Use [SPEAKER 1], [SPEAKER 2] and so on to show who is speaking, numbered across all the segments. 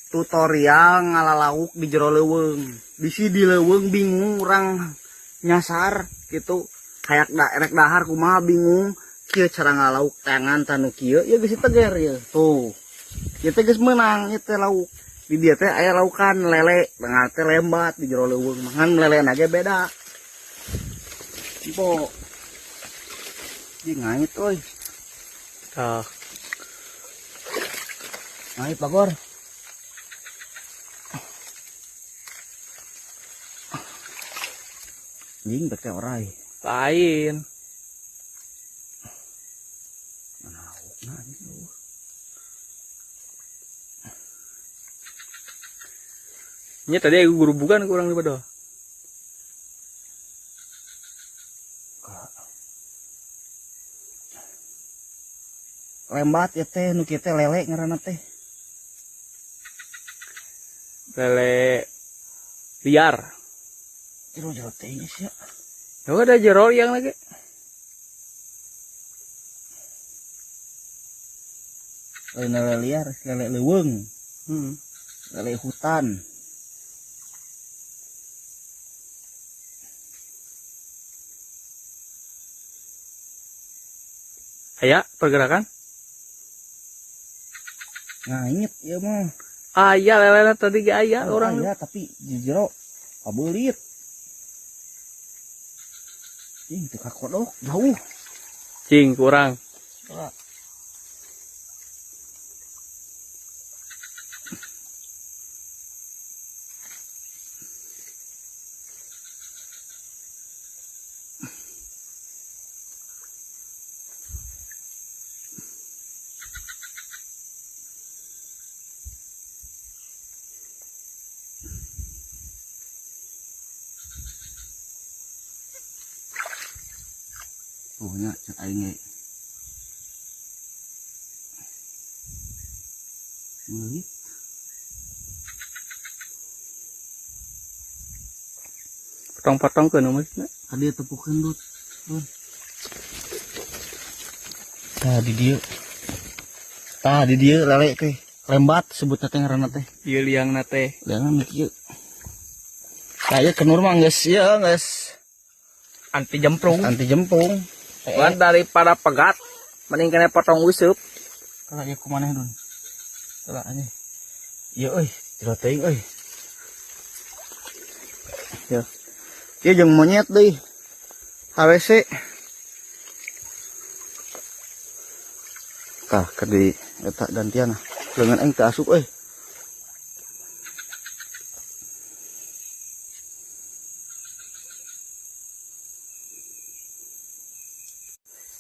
[SPEAKER 1] Tutorial ngalalauk di jero leuweung. Bisi di leuweung bingung urang nyasar gitu. Hayak da erek dahar kumaha bingung. Kieu cara ngalauk tangan tanu kieu ieu geus teger ieu. Tuh. Ieu teh geus meunang ieu teh lauk. Di dieu teh aya laukan lele, dengan teh lembat di jero leuweung mah. Ngan lelena ge beda. Empo. Ih ngait euy.
[SPEAKER 2] Tah.
[SPEAKER 1] Ngait bagor. Anjing bete orai.
[SPEAKER 2] Lain.
[SPEAKER 1] Mana laukna anjing eueuh.
[SPEAKER 2] Nya tadi aku gurubukan kurang di padahal.
[SPEAKER 1] Lembat ya teh nu kieu teh lele ngaranna teh.
[SPEAKER 2] Lele liar.
[SPEAKER 1] Jero-jero teh nya sia.
[SPEAKER 2] Ya udah jero yang lagi.
[SPEAKER 1] Lain lele liar, lele leuweung. Lele hutan.
[SPEAKER 2] Aya pergerakan?
[SPEAKER 1] Ngait ieu mah.
[SPEAKER 2] Aya lelena tadi ge aya
[SPEAKER 1] Oh,
[SPEAKER 2] orang.
[SPEAKER 1] Aya tapi di jero pabeulit. Ih, teu kakodok jauh.
[SPEAKER 2] Cing kurang.
[SPEAKER 1] Ora. Tuh nya cek aing ge. Meungit.
[SPEAKER 2] Potong-potong ke maksudna.
[SPEAKER 1] Tadi tepukeun dut. Dun. Tah di dieu. Tah di dieu lele teh. Lembat sebutna teh ngaranna teh.
[SPEAKER 2] Ieu liangna teh.
[SPEAKER 1] Liangna nu kieu. Tah ieu kenur mah geus ieu geus
[SPEAKER 2] anti jemprung.
[SPEAKER 1] Anti jemprung.
[SPEAKER 2] Kan daripada pegat mending kena potong useup.
[SPEAKER 1] Kalau ieu kumaneh dun. Kalau anjing. Ieu euy, jero teuing euy. Ya. Ieu jeung monyet deui. HWC. Tah keur di eta gantian ah. Leungeun aing teu asup euy.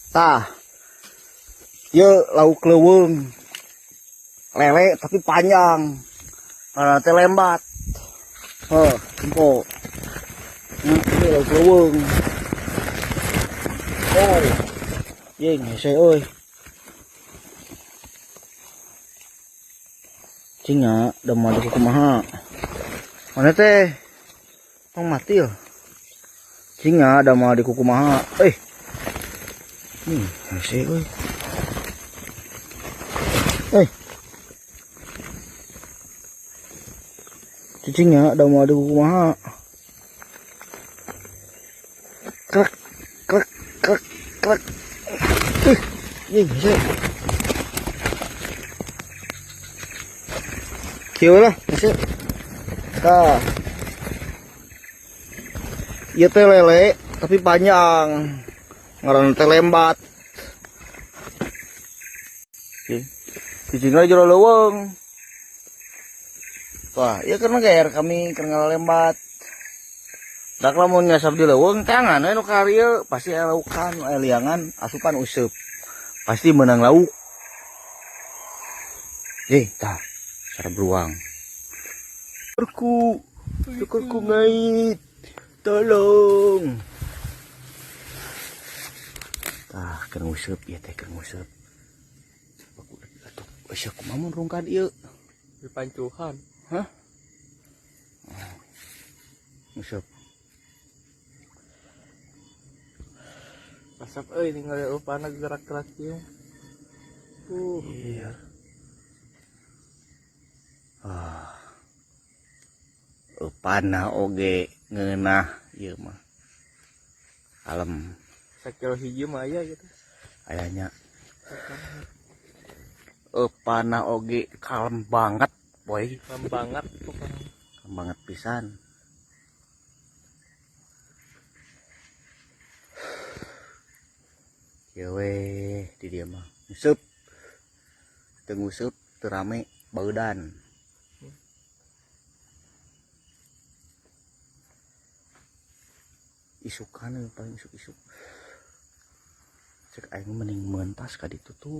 [SPEAKER 1] Tah. Ieu lauk leuweung. Lele tapi panjang. Teh lembat. Heuh, empo. Ieu lauk leuweung. Oh. Ye hese euy. Cing nya da mah da kumaha. Mana teh? Tong mati ya. Cing nya da mah di kumaha. Hese euy. Cicing nya da mah di kumaha. Krek krek krek krek. Ih, hese. Kieu lah, hese. Tah. Ieu teh lele tapi panjang. Ngaranna teh lembat. Cicingna jero leuweung. Wah, ieu keur geer kami keur ngalalembat. Dak lamun ngasap di leuweung tangan we nu ka dieu pasti aya laukan, aya liangan, asupan useup. Pasti meunang lauk. Tah, cara beruang. Ekorku, ekorku ngait. Tolong. Tah, keur nguseup ieu teh keur nguseup. Atuh, eueuh kumaha mun rungkad ieu?
[SPEAKER 2] Dipancuhan.
[SPEAKER 1] Hah? Nguseup.
[SPEAKER 2] Asap euy ningali rupana gerak-gerak ieu.
[SPEAKER 1] Iya. Ah. Panah oge ngeunah ieu mah. Kalem.
[SPEAKER 2] Sakilo hiji mah aya gitu.
[SPEAKER 1] Ayahnya. Panah oge kalem banget, boy.
[SPEAKER 2] Kalem banget pokoknya.
[SPEAKER 1] Kalem banget pisan. Kieu we di dieu mah. Nguseup. Teu nguseup teu rame baudan. Isukan we paling isuk-isuk. Cek aing mending mentas ka ditu tuh.